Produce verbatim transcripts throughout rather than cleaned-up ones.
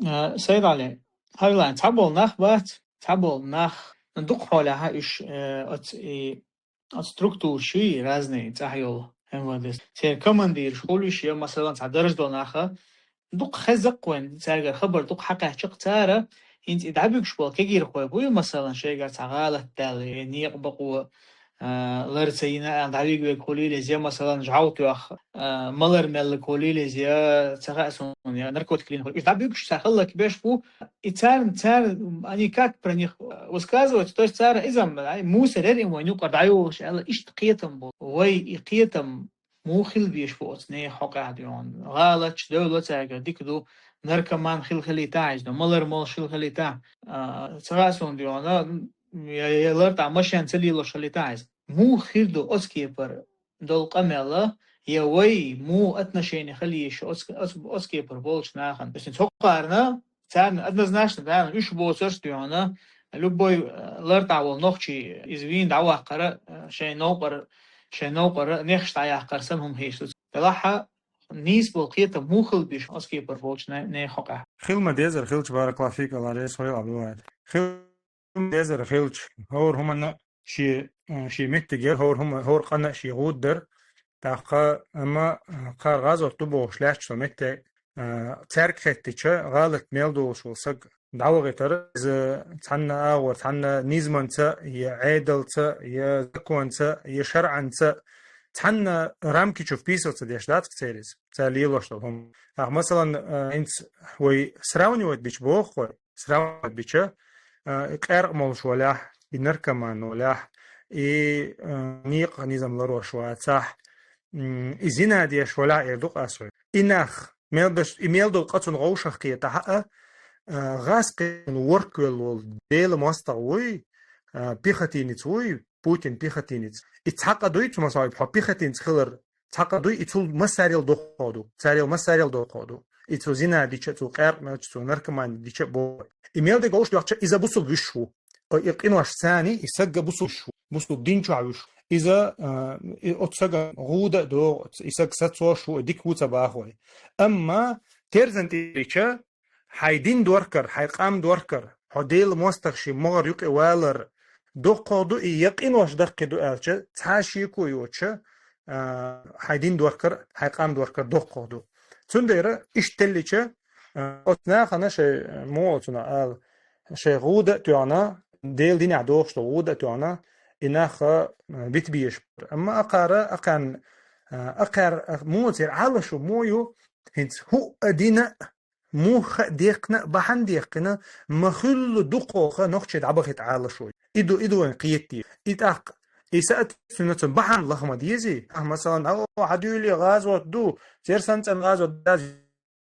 Сайд Ӏали, хьаллан, цхьаболу нах бац, цхьаболу нах дукха хьолехьа уьш, э, оц-, и, оц структура ши разные цӀахь йолу МВД. Церан командираш хуьлуш я, масалан, цхьа дарж долу наха, дукха хеза-кх вайн, цаьргара хабар дукха хьакхаьчча-кх цара, хӀинца и дӀабуьгуш болу кегийрхой буй, масалан, шайгара цхьа гӀалат даьлла, я некъа бакъо, а, лар ца йина аьлла, дӀавига-вега хуьлийла иза, я, масалан, жӀов тоьхна, а, малар меллиг хуьлийла иза, я, ца хаьа суна, я наркотик лийна хуьлийла. Уьш дӀабуьгуш цара хӀаллакбеш бу, и царна, царна, они как про них высказываются, то есть цара иза, ай, мусор яра и вайн юкъара дӀайолуш аьлла, иштта кхетам бу. Вай и кхетам муха хила безаш бу оцу нехан хьокъехь дуьйна? ГӀалаташ девлла цаьргара дика ду, наркоман хила хилийтахь иза, малар молуш хила хилийтахь, а, ца хаьа суна дуьйна, я, я лартӀахь машен ца лелош хилийтахь иза. Муха хир ду оцу кепара долу къамел, я вай муха отношение хила еза оцу, оцу, оцу кепара болчу нахана? То есть хӀокхарна, царна однозначно, да, уьш боцурш дуьйна, любой, э, лартӀахь волу нохчи иза вийна дӀаваккхара, э, шайн новкъара, шайн новкъара нехаш дӀаяккхара санна хӀума хеташ ду. Делахь а нийса болу кхетам муха хила безаш оцу кепара болчу не-, нехан хьокъехь? Хила ма дезара хилча, баракаллаху фик, Алла реза хуьлда, Абдулвахьид. Хила ма дезара хилча, хӀора хӀуманна шен, э, шен меттиг яра, хӀора хӀума, хӀора къана а шен гӀуда дара. ТӀаккха, амма, э, кхара гӀазот ду бохуш лаьтташ цу метте, э, цаьрга хеттича, гӀалат мел долуш волу саг дӀавахийтар, иза цхьанна агӀор, цхьанна низамца, я Ӏедалца, я законца, я шарӀанца, цхьанна рамки чу вписываться деш дац-кх церан иза, цара лелош долу хӀума. ТӀаккха, масалан, э, хӀинца вай сравнивать бича боху вай, сравнивать бича, э, и къаьркъа молуш валахь, и наркоман валахь, и, э, некъа низам ларош вацахь, м, и зина деш валахь, эр ду-кх ас вай. И нах, мел даш-, и мел долу къа цунна вовшах кхетахь а, э, гӀазкхийн ворхӀ кхоьллина волу Делан мостагӀа вуй, э, пехотинец вуй, Путин пехотинец. И цхьа къа дуй цу, масала, хьо пехотинец хилар, цхьа къа дуй, и цул массарел доккхох ду, царел массарел доккхох ду. И цо зина дича, цо къаьркъа мелча, цо наркомани дича боху. И мел дерг вовшах доьхча, иза бусулба вуьш ву. О, и къинош цани, и сагга бусулба вуьш ву. Бусулба дин чохь вуьш. Иза, а, и оцу сага гӀуда а догӀу, и саг сацош ву, и дика ву ца бахой. Амма терзан тӀе дича, хьайн дин доркар, хьайн къам доркар, хьо Делан мостагӀа шен могӀар юкъе валар доккхох ду, и якъинош даккхий ду аьлча, цхьа шеко йоцуша, а, хьайн дин доркар, хьайн къам доркар доккхох ду. Цундела иштта теллича, а, оцу нахана шайн, муха оцунах ала, шайн гӀуда а тоьхна, Делан динехь дохуш долу гӀуда а тоьхна, и нах, а, бита безаш бара. Амма акхара, акхарна, а, акхар-, а, муха церан Ӏалашо муха ю, хӀинца хӀуъа дина а, муха а дехкина а, бахьана дехкина, ма-хуьллу дукхох нохчий дӀабахийта Ӏалашо. И ду, и ду вайн кхетий. И тӀаккха, и соответственно цунна бахьана лаха ма дезий. Ахь, масалан, а, хьан дуьйли гӀазот ду, церан санна цӀена гӀазот дац.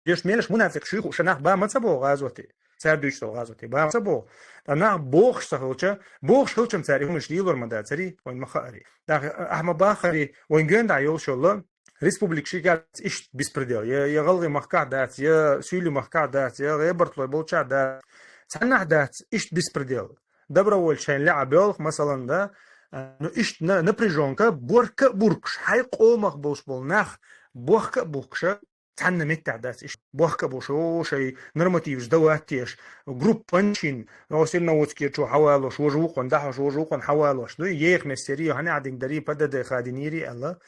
Деш мелаш мунафикъ шуьйху, ша нах ба ма ца боху гӀазоте. Цара дуьйцу долу гӀазоте ба ма ца боху. Ткъа нах бохуш ца хилча, бохуш хилчам цара и хӀуманаш лелор ма дацари, вайн ма хаари. ТӀаккха ахьа ма бахари, вайн гоьндахь йолуш йолла, республика шигац иштта беспредел. Я, я ГӀалгӀай махкахь дац, я Суьйли махкахь дац, я ГӀебартлой болчахь дац. Цхьаннахь дац иштта беспредел. Добровольцы шайн лаьа боьлху, масалан, да, а, ну, иштта на-, напряжёнка, борка а буркуш, хьайн къомах болуш болу нах, бохка а бухкуша, цхьанна меттехь дац иштта. Бохка а бу, шо шайн нормативаш дан ваттеш, группанчин, но Серноводскерчу хьавалош, важа вукхун дахьош, важа вукхун хьавалош. Ну, еха мессери, хьан Ӏадинг дари, ПДД хадинийри аьлла.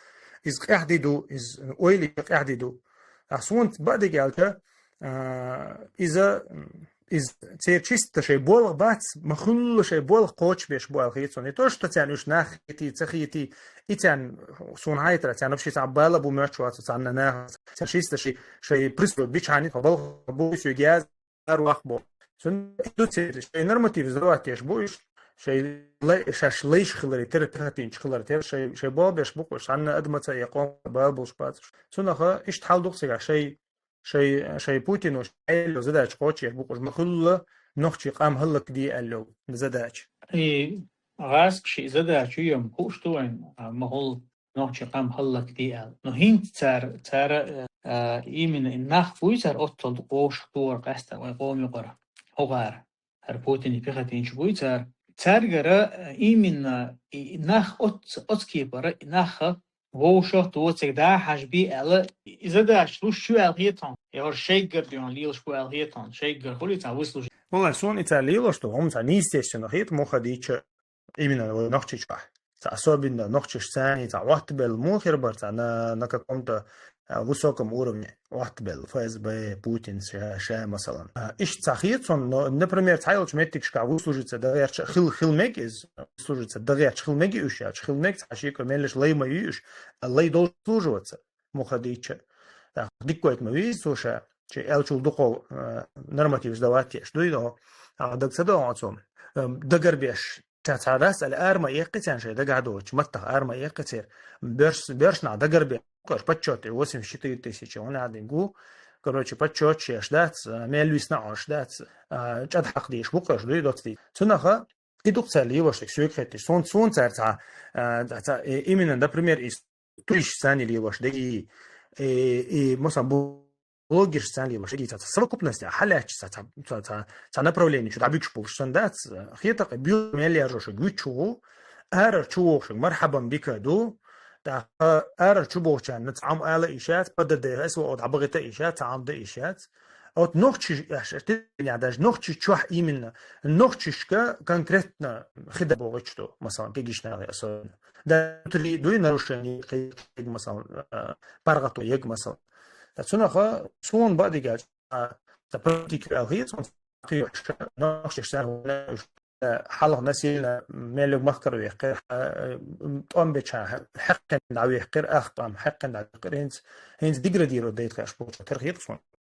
Иза къаьхьди ду, иза ойли къаьхьди ду. Ахьа суна баъдиг аьлча, а, иза, иза церан чисто шайн болх бац, ма-хуьллу шайн болх кхочушбеш бу аьлла хета суна. Не то, что царна уьш нах хетий, ца хетий, и царна суна хьайтара, царна вообще цхьа бала бу моьттуш вац царна нах. Царна чисто ши-, шайн присутствие бичхьани, тхо балха бу, соьга яз, ар вакх бу. Цуьнан и ду церан, шайн норматив сдавать деш бу уьш, шайн лай-, шаьш лайш хиларе тера, пехотинцаш хиларе тера, шайн, шайн болх беш бу уьш, цхьанна адамаца я къомаца бала болуш бац уьш. Цунаха иштта хьал ду-кх цигахь шайн, шайн, шайн Путино шайн задача кхочушъеш бу уьш, ма-хуьллу нохчий къам хӀаллакде аьлла йолу задача. И гӀазкхийн задача ю, ма хууш ду вайн, а, ма-хуьллу нохчий къам хӀаллакде аьлла. Но хӀинца цара, цара, а, именно и нах буй цара оццул вовшах тухур къаьстина вайн къоман юкъара, хӀокхара, хӀара Путинан пехотинцаш буй цара. Цаьргара, а, именно и нах оц-, оцу кепара, и нах вовшах тоцург дахьаш бий аьлла, и задача луш ю аьлла хета хьуна. Я говорю, шайггар дюан лилаш бу аьл хетон, шайггар хули цхьа выслужить. Валлай, сон и цхьа лилаш ду, хӀума цхьа неестественно хет, муха дийча именно вай нохчичкъа. Цхьа особенно нохчиш цани, цхьа ваттабел мухир бар, цхьа на, на каком-то а, высоком уровне ваттабел, ФСБ, Путин, ша, ша, масалан. А, иш цхьа хет сон, но, например, цхьа йолча меттигашка выслужиться дагъерча хил, хил мег из, выслужиться дагъерча хил меги уш, яч хил мег цхьа шико меллиш лай ма юш, а лай должен служиваться. Муха дийча. Так, диккойт ма виз, слушай, чи элчул духов, э, норматив сдавать еш, дуй, но, а, даг ца доон цом. Эм, дагар беш, ца ца раз, али арма еккицян шей, дага доч, маттах арма еккицер. Берш, берш на дагар беш, кор, почёт, восемьдесят четыре тысячи, он один гу. Короче, почёт шеш дац, э, мел вис на ош дац, э, чад хак диш, букаш, дуй, доцти. Цунаха, и дух цали, вашек, сюек хетиш, сон, сон цар ца, э, ца, э, именно, например, из туйш сани лилош деги, и, и, масалан, бу-, блогерш сани лилош деги, ца, ца, совокупность, а, халяч, ца, ца, ца, ца, ца направление, чу дабюкш булш сан дац, хетак, бю миллиард жошек, вичу, ара чу вошек, мархабам бика ду, да, ара чу бохчан, нац ам ала ишац, ПДД, СВО, да, багыта ишац, ам да ишац. А вот нохчи, я, ш-, ты, я, даже нохчи чух именно, нохчишка конкретно хида богочту, масалан, пегишна особенно. Да, три, дуй нарушение, хи-, хи-, масалан, э, паргату, ег, масалан. Да, цунаха, сон бадига, а, да, политика алхи, сон, нохчиш, э, халах насильно мелюг махкар вехкер, э, томбеча, хаккин да вехкер, ахтам, хаккин да вехкер, хинц, хинц деградирует, дейт, хаш, получа, терхит, сон.